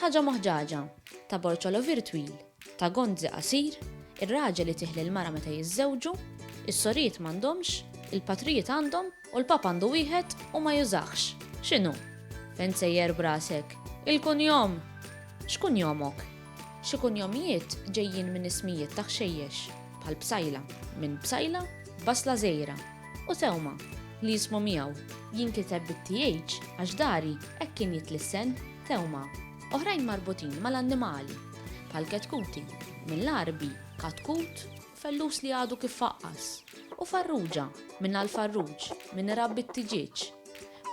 Ħaġa moħġaġa, ta' borċolovir twil, ta' gonzi qasir, ir-raġel itih lill-mara meta jiżżewġu, is-sorijiet m'għandhomx, il-patrijiet għandhom u l-Papa għandu wieħed u ma jużahx. X'inhu? Fejn sejjer b'rasek? Il-kunjom! X'kunjomok? Xi kunjomijiet ġejjin minn ismijiet ta' ħxejjex, bħal Psajla, minn bsajla, basla żgħira, u Thewma, li jismu miegħu, jinkiteb bit-TH għax dari hekk kien jitlissen, Thewma. Oħrajn marbutin mal-annimali, bħal Ketkuti, mill-Għarbi, katkut, fellus li għadu kif faqqas, u Farrugia, minn għall-farruġ, min irabbi t-tiġieġ.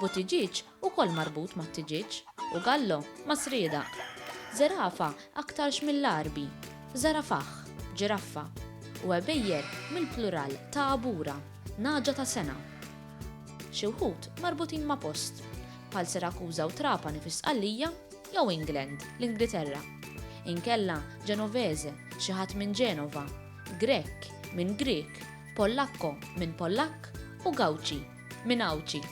Buttiġieġ ukoll marbut mat-tiġieġ, u Gallo ma' sriedaq. Żerafa aktarx mill-Għarbi, żarafaħ, ġiraffa, u għebejjer mill-plural ta' għabura, nagħġa ta' sena. Xi wħud marbutin ma' post, bħal Sirakuża u Trapani fi Sqallija jew England, l-Ingliterra. Inkella Genovese, xi ħadd minn Ġenova, Grech, minn Grieg, Pollakko, minn Pollakk, u Gawċi, minn Għawdxi.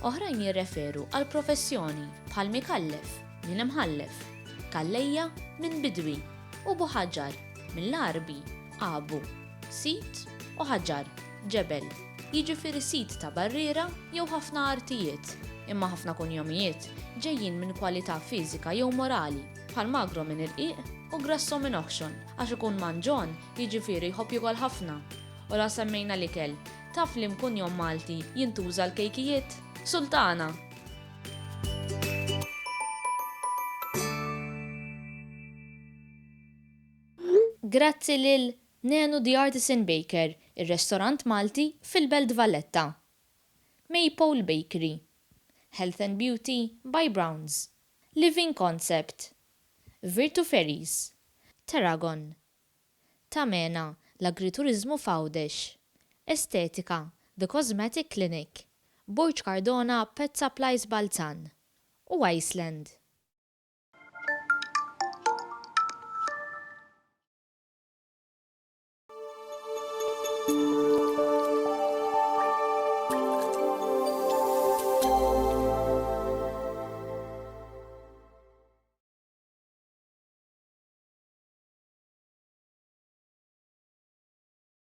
Oħrajn jirreferu għal professjoni bħal Mikallef, minn imħallef, Calleja, minn bidwi, u Buħaġar, mill-Għarbi, abu, sid, u ħaġar, ġebel, jiġifieri sid ta' barriera jew ħafna artijiet. Imma ħafna kunjomijiet ġejjin minn kwalità fiżika jew morali, bħal magro minn irqiq u grasso minn oħxon, għax ikun manġon, jiġifieri jħobb jiekol ħafna. U la semmejna l-ikel, Taf liem kunjom Malti jintuża għall-kejkijiet? Sultana! Grazzi lil Nenu the Artisan Baker, ir-restorant Malti fil-Belt Valletta. Maypole Bakery. Health and Beauty by Browns. Living Concept. Virtu Ferries. Tarragon. Ta' Mena, l-Agrituriżmu f'Għawdex, Estetika, The Cosmetic Clinic, Borg Cardona Pet Supplies Balzan, u Iceland.